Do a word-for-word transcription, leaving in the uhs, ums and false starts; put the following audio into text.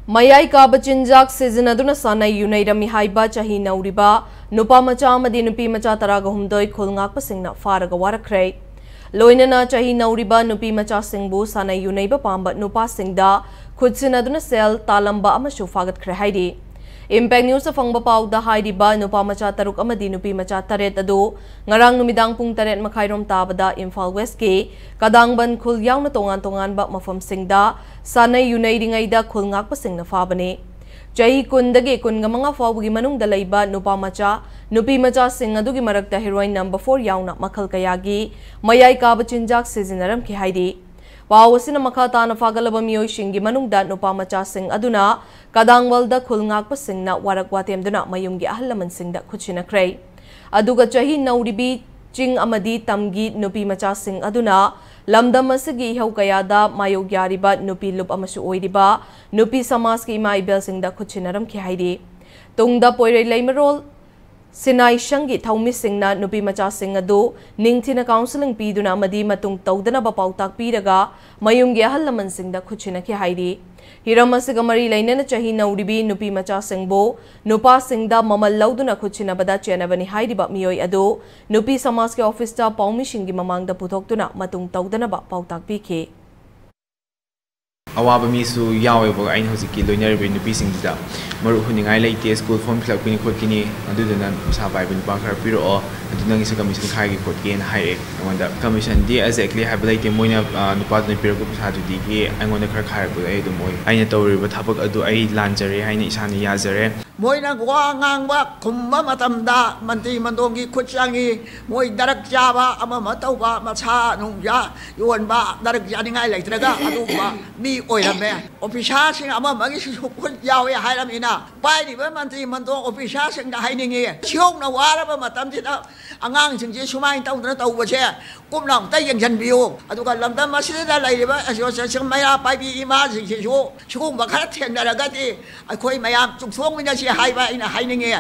ꯃꯌꯥꯏ ꯀꯥꯕ ꯆꯤꯟꯖꯥꯛ ꯁꯤꯖꯤꯟꯅꯗꯨꯅ ꯁꯥꯟꯅꯩ ꯌꯨꯅꯩꯔꯝꯃꯤ ꯍꯥꯏꯕ ꯆꯍꯤ ꯅꯧꯔꯤꯕ ꯅꯨꯄꯥ ꯃꯆꯥ ꯑꯃꯗꯤ ꯅꯨꯄꯤ ꯃꯆꯥ ꯇꯔꯥꯒ ꯍꯨꯝꯗꯣꯏ ꯈꯨꯜ ꯉꯥꯛꯄꯁꯤꯡꯅ ꯐꯥꯔꯒ ꯋꯥꯔꯛꯈ꯭ꯔꯦ꯫ ꯂꯣꯏꯅꯅ ꯆꯍꯤ ꯅꯧꯔꯤꯕ ꯅꯨꯄꯤ ꯃꯆꯥꯁꯤꯡꯕꯨ ꯁꯥꯟꯅꯩ ꯌꯨꯅꯩꯕ ꯄꯥꯝꯕ ꯅꯨꯄꯥꯁꯤꯡꯗ ꯈꯨꯠꯁꯤꯟꯅꯗꯨꯅ ꯁꯦꯜ ꯇꯥꯜꯂꯝꯕ ꯑꯃꯁꯨ ꯐꯥꯒꯠꯈ꯭ꯔꯦ ꯍꯥꯏꯔꯤ꯫ Impact News ꯐꯪꯕ ꯄꯥꯎꯗ ꯍꯥꯏꯔꯤꯕ ꯅꯨꯄꯥ ꯃꯆꯥ ꯇꯔꯨꯛ ꯑꯃꯗꯤ ꯅꯨꯄꯤ ꯃꯆꯥ ꯇꯔꯦꯠ ꯑꯗꯨ ꯉꯔꯥꯡ ꯅꯨꯃꯤꯗꯥꯡ ꯄꯨꯡ ꯇꯔꯦꯠ ꯃꯈꯥꯏꯔꯣꯝ ꯇꯥꯕꯗ ꯏꯝꯐꯥꯜ ꯋꯦꯁꯀꯤ ꯀꯗꯥꯡꯕꯟ ꯈꯨꯜ ꯌꯥꯎꯅ ꯇꯣꯉꯥꯟ ꯇꯣꯉꯥꯟꯕ ꯃꯐꯝꯁꯤꯡꯗ ꯁꯥꯟꯅꯩ ꯌꯨꯅꯩꯔꯤꯉꯩꯗ ꯈꯨꯜ ꯉꯥꯛꯄꯁꯤꯡꯅ ꯐꯥꯕꯅꯤ꯫ ꯆꯍꯤ ꯀꯨꯟꯗꯒꯤ ꯀꯨꯟꯒ ꯃꯉꯥ ꯐꯥꯎꯕꯒꯤ ꯃꯅꯨꯡꯗ ꯂꯩꯕ ꯅꯨꯄꯥ ꯃꯆꯥ, ꯅꯨꯄꯤ ꯃꯆꯥꯁꯤꯡ ꯑꯗꯨꯒꯤ ꯃꯔꯛꯇ heroin number four ꯌꯥꯎꯅ ꯃꯈꯜ ꯀꯌꯥꯒꯤ ꯃꯌꯥꯏ ꯀꯥꯕ ꯆꯤꯟꯖꯥꯛ ꯁꯤꯖꯤꯟꯅꯔꯝꯈꯤ ꯍꯥꯏꯔꯤ꯫ ꯄꯥꯎ ꯑꯁꯤꯅ ꯃꯈꯥ ꯇꯥꯅ ꯐꯥꯒꯠꯂꯕ ꯃꯤꯑꯣꯏꯁꯤꯡꯒꯤ ꯃꯅꯨꯡꯗ ꯅꯨꯄꯥ ꯃꯆꯥꯁꯤꯡ ꯑꯗꯨꯅ ꯀꯗꯥꯡꯕꯜꯗ ꯈꯨꯜ ꯉꯥꯛꯄꯁꯤꯡꯅ ꯋꯥꯔꯛ ꯋꯥꯇꯦꯝꯗꯨꯅ ꯃꯌꯨꯝꯒꯤ ꯑꯍꯜ ꯂꯃꯟꯁꯤꯡꯗ ꯈꯨꯠꯁꯤꯟꯅꯈ꯭ꯔꯦ꯫ ꯑꯗꯨꯒ ꯆꯍꯤ ꯅꯧꯔꯤꯕꯤ ꯆꯤꯡ ꯑꯃꯗꯤ ꯇꯝꯒꯤ ꯅꯨꯄꯤ ꯃꯆꯥꯁꯤꯡ ꯑꯗꯨꯅ ꯂꯝꯗꯝ ꯑꯁꯤꯒꯤ ꯏꯍꯧ ꯀꯌꯥꯗ ꯃꯥꯌꯣꯛ ꯌꯥꯔꯤꯕ ꯅꯨꯄꯤ ꯂꯨꯞ ꯑꯃꯁꯨ ꯑꯣꯏꯔꯤꯕ ꯅꯨꯄꯤ ꯁꯃꯥꯖꯀꯤ ꯏꯃꯥ ꯏꯕꯦꯜꯁꯤꯡꯗ ꯈꯨꯠꯁꯤꯟꯅꯔꯝꯈꯤ ꯍꯥꯏꯔꯤ꯫ ꯇꯨꯡꯗ ꯄꯣꯏꯔꯩ ꯂꯩꯃꯔꯣꯜ ꯁꯤꯅꯥꯏꯁꯪꯒꯤ ꯊꯧꯃꯤꯁꯤꯡꯅ ꯅꯨꯄꯤ ꯃꯆꯥꯁꯤꯡ ꯑꯗꯨ ꯅꯤꯡꯊꯤꯅ counselling ꯄꯤꯗꯨꯅ ꯑꯃꯗꯤ ꯃꯇꯨꯡ ꯇꯧꯗꯅꯕ ꯄꯥꯎꯇꯥꯛ ꯄꯤꯔꯒ ꯃꯌꯨꯝꯒꯤ ꯑꯍꯜ ꯂꯃꯟꯁꯤꯡꯗ ꯈꯨꯠꯁꯤꯟꯅꯈꯤ ꯍꯥꯏꯔꯤ꯫ ꯍꯤꯔꯝ ꯑꯁꯤꯒ ꯃꯔꯤ ꯂꯩꯅꯅ ꯆꯍꯤ ꯅꯧꯔꯤꯕꯤ ꯅꯨꯄꯤ ꯃꯆꯥꯁꯤꯡꯕꯨ ꯅꯨꯄꯥꯁꯤꯡꯗ ꯃꯃꯜ ꯂꯧꯗꯨꯅ ꯈꯨꯠꯁꯤꯟꯅꯕꯗ ꯆꯦꯟꯅꯕꯅꯤ ꯍꯥꯏꯔꯤꯕ ꯃꯤꯑꯣꯏ ꯑꯗꯨ ꯅꯨꯄꯤ ꯁꯃꯥꯖꯀꯤ office ꯇ ꯄꯥꯎꯃꯤꯁꯤꯡꯒꯤ ꯃꯃꯥꯡꯗ ꯄꯨꯊꯣꯛꯇꯨꯅ ꯃꯇꯨꯡ ꯇꯧꯗꯅꯕ ꯄꯥꯎꯇꯥꯛ ꯄꯤꯈꯤ꯫ ꯑꯋꯥꯕ ꯃꯤꯁꯨ ꯌꯥꯎꯋꯦꯕ꯫ ꯑꯩꯅ ꯍꯧꯖꯤꯛꯀꯤ ꯂꯣꯏꯅꯔꯤꯕ ꯅꯨꯄꯤꯁꯤꯡꯁꯤꯗ ꯃꯔꯨꯞ ꯍꯨꯅꯤꯡꯉꯥꯏ ꯂꯩꯇꯦ, school form fill up ꯀꯤꯅꯤ ꯈꯣꯠꯀꯤꯅꯤ, ꯑꯗꯨꯗꯨꯅ ꯄꯩꯁꯥ ꯄꯥꯏꯕ ꯅꯨꯄꯥ ꯈꯔ ꯄꯤꯔꯛꯑꯣ, ꯑꯗꯨ ꯅꯪꯒꯤꯁꯨ commission ꯈꯥꯏꯒꯦ ꯈꯣꯠꯀꯦꯅ ꯍꯥꯏꯔꯛꯑꯦ ꯑꯩꯉꯣꯟꯗ꯫ Commission ꯗꯤ exactly ꯍꯥꯏꯕ ꯂꯩꯇꯦ, ꯃꯣꯏꯅ, ꯑ, ꯅꯨꯄꯥꯗꯨꯅ ꯄꯤꯔꯛꯄ ꯄꯩꯁꯥꯗꯨꯗꯒꯤ ꯑꯩꯉꯣꯟꯗ ꯈꯔ ꯈꯥꯏꯔꯛꯄꯗꯣ ꯑꯩ ꯑꯗꯨꯝ ꯑꯣꯏ꯫ ꯑꯩꯅ ꯇꯧꯔꯤꯕ ꯊꯕꯛ ꯑꯗꯨ ꯑꯩ ꯂꯥꯟꯖꯔꯦ ꯍꯥꯏꯅ ꯏꯁꯥꯅ ꯌꯥꯖꯔꯦ꯫ ꯃꯣꯏꯅ ꯋꯥ ꯉꯥꯡꯕ ꯈꯨꯝꯕ ꯃꯇꯝꯗ ꯃꯟꯇ꯭ꯔꯤ ꯃꯟꯗꯣꯟꯒꯤ ꯈꯨꯠ ꯆꯪꯉꯤ꯫ ꯃꯣꯏ ꯗ꯭ꯔꯒ ꯆꯥꯕ, ꯑꯃ ꯑꯃ ꯇꯧꯕ, ꯃꯁꯥ ꯅꯨꯡ ꯌꯣꯟꯕ, ꯗ꯭ꯔꯒ ꯆꯥꯅꯤꯡꯉꯥꯏ ꯂꯩꯇ꯭ꯔꯒ ꯑꯗꯨꯒꯨꯝꯕ ꯃꯤ ꯑꯣꯏꯔꯝꯃꯦ꯫ Officer ꯁꯤꯡ ꯑꯃ ꯑꯃꯒꯤꯁꯨ ꯈꯨꯠ ꯌꯥꯎꯋꯦ ꯍꯥꯏꯔꯝꯃꯤꯅ, ꯄꯥꯏꯔꯤꯕ ꯃꯟꯇ꯭ꯔꯤ ꯃꯟꯗꯣꯟ officer ꯁꯤꯡꯗ ꯍꯥꯏꯅꯤꯡꯉꯤ, ꯁꯤꯍꯧꯅ ꯋꯥꯔꯕ ꯃꯇꯝꯁꯤꯗ ꯑꯉꯥꯡꯁꯤꯡꯁꯤ ꯁꯨꯃꯥꯏꯅ ꯇꯧꯗꯅ ꯇꯧꯕꯁꯦ ꯀꯨꯞꯅ ꯑꯃꯨꯛꯇ ꯌꯦꯡꯁꯤꯟꯕꯤꯌꯨ꯫ ꯑꯗꯨꯒ ꯂꯝꯗꯝ ꯑꯁꯤꯗ ꯂꯩꯔꯤꯕ association ꯃꯩꯔꯥ ꯄꯥꯏꯕꯤ ꯏꯃꯥꯁꯤꯡꯁꯤꯁꯨ ꯁꯤꯒꯨꯝꯕ ꯈꯔ ꯊꯦꯡꯅꯔꯒꯗꯤ ꯑꯩꯈꯣꯏ ꯃꯌꯥꯝ ꯆꯨꯛꯊꯣꯛꯃꯤꯟꯅꯁꯤ ꯍꯥꯏꯕ ꯑꯩꯅ ꯍꯥꯏꯅꯤꯡꯉꯤ꯫